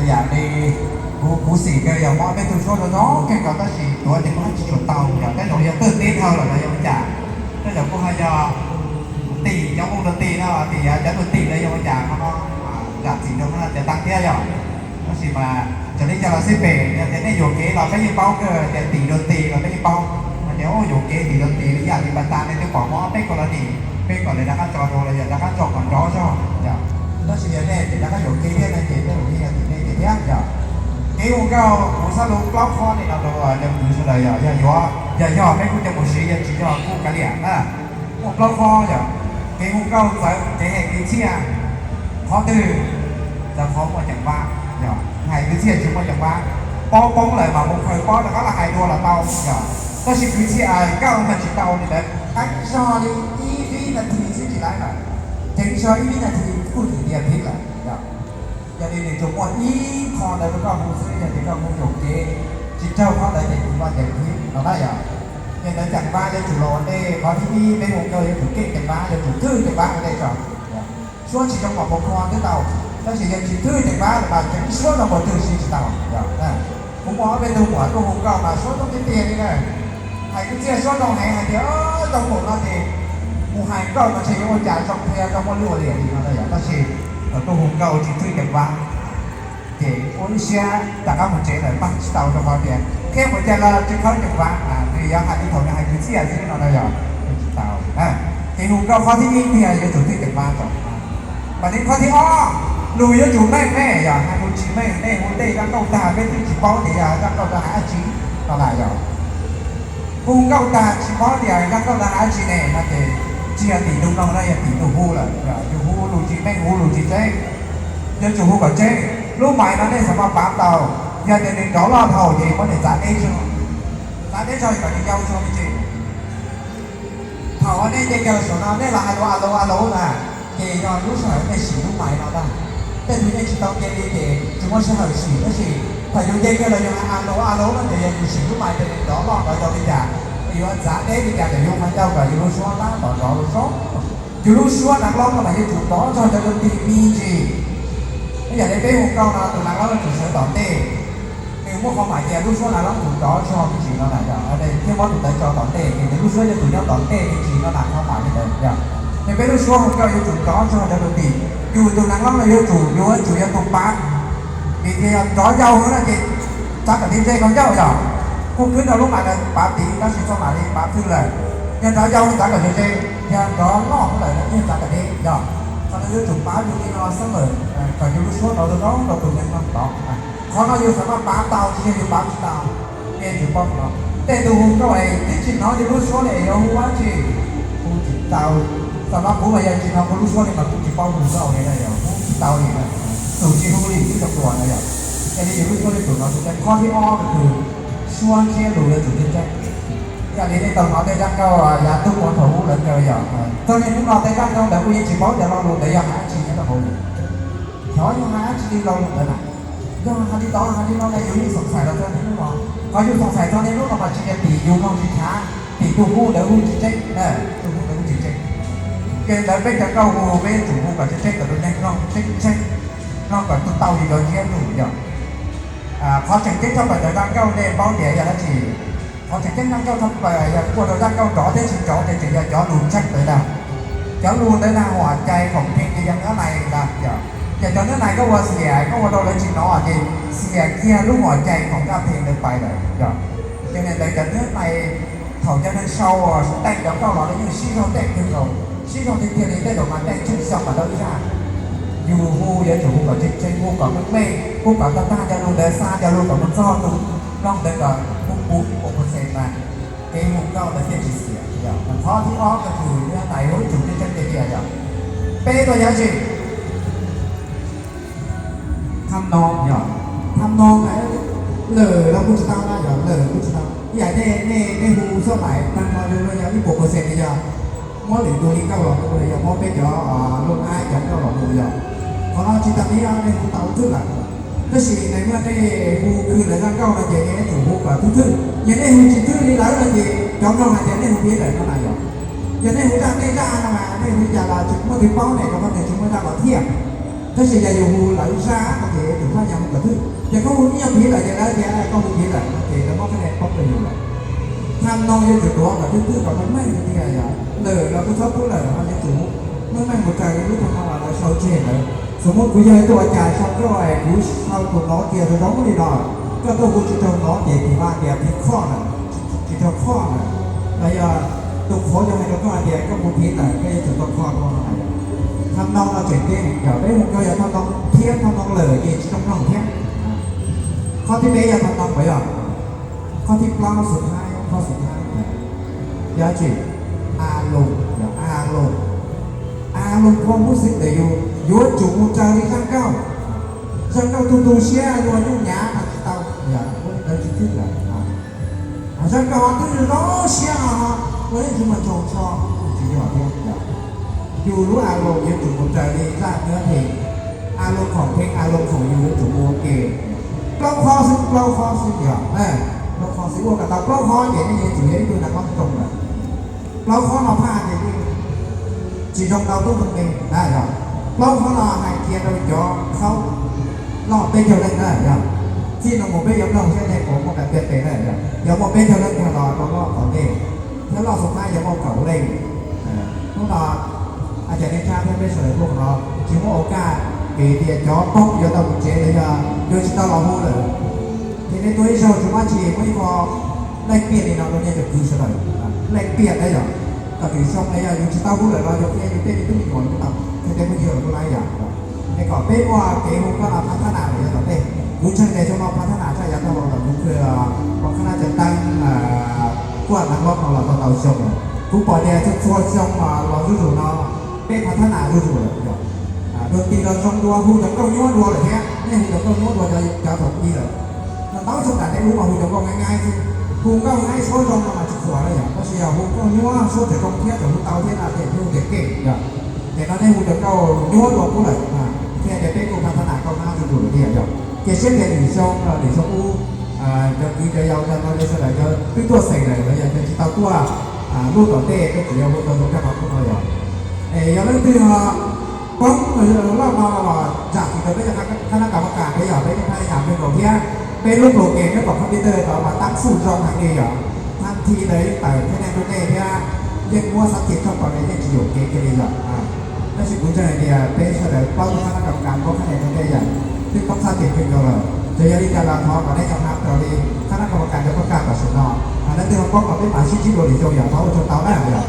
Yam li kuv, kuv xim kawg yog muab peb tug suab zoo zoo kawg nkaus tab sis tuav ces kuv haj tsis tshua tau yog tej zaum yog twj teb dhau lawm los yog ua cas. Tej zaum kuj ho yog tim cov mus dua tim no tim cov dua tim los yog ua cas no, zam txim rau cov tag thiab yog. Tab sis mas raws li cas los xij pem yog tias nej yuam kev los peb yeej paub kawg, tias tim dua tim los peb yeej paub. Hais tias yuam kev tim dua tim li yam li pas tas nej twb pom muab peb ko los nim, peb kom lawv rov qab tso dua los yog rov qab tso kom nrov zog yog. Tab sis yog nej tseem rov qab yuam kev thiab no ces tej zaum yeej yog tim nej tiag thiab yog. Kev hu nkauj kuv xab lub plaub qhov li no rau cov kwv sawv daws yog, yog yuav yog yog peb kuj coj mus siv, yog tsis yog kuj kav liam na. Muaj plaub qhov yog kev hu nkauj txawv kev hais kwv txhiaj. Qhov twg? Txawv qhov muaj ceem vab yog, hais kwv txhiaj tsis muaj ceem vab. Paub poob lawm mas mus khaws pob rov qab los hais dua los tau yog. Tab sis kwv txhiaj nkauj mas tsis tau li ntawd, qeeb zog li ib vib nas this xwb tsis laib lawm. Ceev zog ib vib nas this kuj tim tias phiv lawm yog. Yog li nws tsuas muaj ib qho ntawd rau koj hu xwb, yog tias koj hu yuam kev tsis raug qhov ntawd ces kwv vab ces phiv no na yog. Ces ntawd ceem vab yuav tsum los ua ntej, qhov thib ib peb hu nkauj yuav tsum keej ceem vab, yuav tsum thwj ceem vab ua ntej tso. Suab tsis zoo pom puas kho twb tau, tab sis yog tsis thwj ceem vab los mas tseem suab rau puas twg siv tsis tau yog. Kuv muaj ob peb tug muam tuaj hu nkauj mas suab zoo tiag tiag li na. Hais kwv txhiaj suab zoo heev hais tias zoo npaum no ces mus hais nkauj mas ntshe yuav ua cas zoo thiab zoo muaj lub ua liam li no na yog. Tab sis thaum tuaj hu nkauj tsis thwj ceem vab ces ua ib siab rov qab mus tsev lawm, npaj tsis tau rau qhov tias thiab mus cas los tsis khawb ceem vab, nws yuav hais li thaum nws hais kwv txhiaj xwb no na yog. Tsis tau. Ces hu nkauj qhov thib ib tiag yuav tsum thwj ceem vab tso. Mas li qhov thib ob, lus yuav tsum meej ne yog, hais lus tsis meej nej hu tej zaj nkauj tag peb twb tsis paub tias yog zaj nkauj tau hais dab tsi no na yog. Hu nkauj tag tsis paub tias zaj nkauj tau hais dab tsi ne no ces tsis yog tim tus mloog no, yog tim tus hu lawm. Yus hu lus tsis meej hu lus tsis tseeb, yuav tsum hu kom tseeb. Lub mais no nej xav mas pav tau, yog tias nws nrov loj dhau ces muab nws txav deb zog, txav deb zog kom nws yau zog me ntsis. Thaum nej nce kiag los saum no nej los hais lus a lus a lus na, ces yog lub sij hawm nej sim lub mais no ntag. Tej thaum nej tsis tau nce li ces tsis muaj sij hawm sim, tab sis thaum yus nce kiag los yus hais a lus a lus no ces yog yus sim lub mais ces nws nrov loj nrov yau li cas, yuav txav deb li cas ces yus qhov ncauj kom yus lub suab tab tom nrov zoo. Yus lub suab nav laub no mas yuav tsum nrov zog cov tus tis me ntsis. Ib yam li peb hu nkauj no tus nav laub yuav tsum sawv tom ntej, nws muaj qhov mam tias lub suab nav laub tsum nrov zog me ntsis no na yog, thiab muab tus ntawd tso tom ntej ces nws lub suab yuav tsum nyob tom ntej me ntsis no na, qhov mam li ntawd yog. Ces peb lub suab hu nkauj yuav tsum nrov zog cov tus tis, yus tus nav laub no yuav tsum, yuav tsum yog tus pav. Vim tias yog nrov yau no ces txav kom nti ntsej koj ncauj yog, kuj khwb rau lub mais ntawd pav tid tab sis txoj mam li pav twg lawm. Yog nrov yau txav kom nti ntsej, yog nrov loj lawm no yeej txav kom deb yog. Qhov no yuav tsum pav yus li no xwb lawm kom yus lub suab nrov zoo rau tus neeg no tod. Qhov no yus xav mas pav tau, tsis yog yus pav tsis tau. Nej tsum paub qhov no, tej tus hu nkauj es twb tsis hnov yus lub suab li yuav hu dab tsi, hu tsis tau. Tam no kuv mas yog tsis hnov kuv lub suab li mas kuv tsis paub hu nkauj li na yog, hu tsis tau li na. Tus tsis hu li twb zoo dua na yog. Yog li yus lub suab li tus no tus tseeb. Qhov thib ob no kws suab ntsiab lus yuav tsum tseeb tseeb. Yog li nej tau hnov tej zaj nkauj yav ntuj ua thaum ub lawv kaw yog, txog niaj hnub no tej zaj nkauj ntawd kuj yeej tsis paub tias lo lus ntawd yog hais dab tsi nyob rau hauv li. Xyov yog hais dab tsi li lo lus ntawd na. Yog hais li tod hais li no na yus yeej xoom xais los txog niaj hnub no. Qhov yus xoom xais txog niaj hnub no mas tsis yog tim yus mloog tsis tshav, tim tus hu ntawd hu tsis tseeb, tus hu ntawd hu tsis tseeb. Ces ntawd peb cov nkauj hu peb yuav tsum hu kom tseeb tseeb kom tus neeg mloog tseeb tseeb, mloog kom tus tau yus cov ntsiab lus yog. Qhov tseem ceeb tshaj plaws ntawm zaj nkauj nej paub tias yog dab tsi? Qhov tseem ceeb zaj nkauj tshaj plaws yog ua rau zaj nkauj nrov thiab tsis nrov ces tseem yog cov lus tseeb ntawd ntag. Cov lus ntawd ntag huam cai khoom pheej ces yog nab nais ntag yog. Ces cov nab nais koj ua xiam koj ua rau lawv tsis hnov ces xiam kiag lub huam cai khoom ncaj pheej ntawd pais lawm yog. Ces niam ntawd cov nab nais thaum cov neeg sau teej cov nkauj los lawv yeej sib zog teej kawg nkaus, sib zog tiag tiag li tej zaum mas teej tsheej xyoo mas tau ib zaj. Yus hu yuav tsum hu kom tseeb tseeb, hu kom meej meej, hu kom tag tag cov lus ntawd xa cov lus kom mus txog tus mloog ntawd kom puv puv ib puas percent mas kev hu nkauj ntawd thiaj tsis xiam yog. Qhov thib ob ko kws nab nais hu yuav tsum tseeb tseeb tiag tiag yog. Peb tuaj yog dab tsi? Tham no yog, tham no mas lawm los kuj tsis tau na yog, lawm kuj tsis tau. Ib yam nej, nej hu xub mais tag nrho zoo no yog ib puas percent li yog muab lwm tus li nkauj los hu los yog muab peb cov lub ab cov nkauj los hu yog. Qhov no tsis tas li nej hu tau thwj lawm. Tab sis nais muaj nej hu khwv lawv zaj nkauj no ces nej yuav tsum hu kom thwj thwj. Yog nej hu tsis thwj li lawv no ces cov mloog hais tias nej hu peb lawm no na yog. Yog nej hu zaj tej zaj no mas nej hu li cas los tsis muaj twg paub ne, rau qhov tias tsis muaj zaj los thiaj. Tab sis yog yus hu lawv zaj no ces yuav tsum faj yam hu kom thwj. Ces koj hu ib nyuag phiv lawm ces lawv tias koj hu phiv lawm no ces lawv muab khab nia poob rau yus lawm. Tham no yuav tsum tuav kom twb twb kom meej meej tiag tiag, yog lawm los kuj txhob pub lawm, ho yuav tsum meej meej mus raws li lub tham no uas lawv sau tseg ntawd. Xws li kuv yog ib tug ua cas sau nkauj es kuv sau tus no tias zoo zoo li no, koj tuaj hu tsis raug no ces tus vaj tias phiv khoj lawm, tsis raug khoj lawm, los yog tus qhuav yuav hais rau koj hais tias koj mus phiv lawm koj yuav tsum tau kho dua no. Tham no no tseem ceeb heev, yog peb hu nkauj yog tham no thiab tham no lawm ces tsis tau mloog thiab. Qhov thib peb yog tham no puas yog? Qhov thib plaub xub thawj, qhov xub thawj, yog tsis, a loo, yog a loo. A loo qhuav hub xwb ntawd yus yuav tsum mus raws li zaj nkauj. Zaj nkauj tu tu siab luag nyuj nyav mas tsis tau, yog ua li ntawd tsis thwj lawm. Zaj nkauj ho twb zoo siab no ho ua ib tug mas tsaug tso, tsis yog thiab. Yus lub a loo yuav tsum mus raws li zaj ntawd pheej, a loo khoom pheej, a loo khoom yus yuav tsum mus ua ke. Plaub qhov xwb, plaub qhov xwb yog, plaub qhov xwb, ua kom tau plaub qhov ces nej yuav tsum yog ib tug neeg mob zoo lawm. Plaub qhov no phaj ces yeej tsis zoo tau tub ntxhee me na yog. Plaub qhov no hais kiag rau cov khaub loj peb caug leej na yog. Txij no mus peb yuav mloog saib nej puas muaj qee tiag tes na yog. Yog muaj peb caug leej tag los rau loj tom ntej, thiab loj xub thawj yog muaj kaum leej. Hnub no a cas nej tshab thiab peb sawv daws tuaj no tsis muaj ua kaj, vim tias cov poob yuav tau mus tsev los yog yuav tsis tau los hu lawm. Ces nej tuaj ib zaug tsis muaj dab tsi, muaj ib qho lej piam li no rau nej cov kwv sawv daws, lej piam na yog, kom lwm xyoo na yog yus tsis tau hu lawm los yus qhia yus tej me tub me nyuam, tau qhia tej phooj ywg los kuj laj yam. Es kom peb muaj kev hu koj no phav thab nam lawm yav tom ntej. Kuv ntseeg tias xyoo no phav thab nam tshaj yav tag los lawm kuv khwv pom qhab nab cov teeb kuaj neeg loj no los tau ntau xyoo lawm. Kuv pom tias txhua txhua xyoo los zuj zus no peb phav thab nam zuj zus lawm yog. Dua ti los zoo dua, hu cov nkauj nyuaj dua lawm thiab, nej hu cov nkauj nyuaj dua cov thaum i lawm. Ntau xyoo tas nej ub mas hu cov nkauj nyaib nyaib xwb, hu nkauj nyaib suab zoo no mas tsis qhuas na yog, tab sis yog hu nkauj nyuaj suab txawm zoo thiab txawm hu tau thiab no ces hu tiag tiag yog. Ces no nej hu cov nkauj nyuaj dua pub lawm, thiaj tias peb kuj phav thab nam nkauj nab zuj zus lawm tiag yog. Ces siab tias lwm xyoo, lwm xyoo ub cov kwv cov yau cov no yog sawv daws cov twb tuaj xeem lawm los yog cov tsis tau tuaj, lub tom ntej peb tsis yog hu tau zoo nkauj qhov pub no yog. Es yog leej twg poob loj no los zam tsis tau peb cov khab nab kam mab kas peb yog peb cov phaj yam peb nkaus thiab. Peb lub plos kem nyob tom computer tod mas tab xuj zoo heev li yog. Thab thi ntawd yeej tawm thiab neeg rau nej thiab, yeej muab xab ces tshaj plaws li yeej tsis yuam kev kiag li yog. Tab sis kuv ntseeg hais tias peb sawv daws plaub tug khab nab kam mab kas muab khab nia rau nej yog twb poob xab ces kawg nkaus lawm. Ces yog li cas los thov kom nej nco qab raws li khab nab kam mab kas cov pab kaj tam sim no, leej twg ho poob los peb mam sib ntsib dua lwm xyoo yog, thov ua tsaug ntau na yog.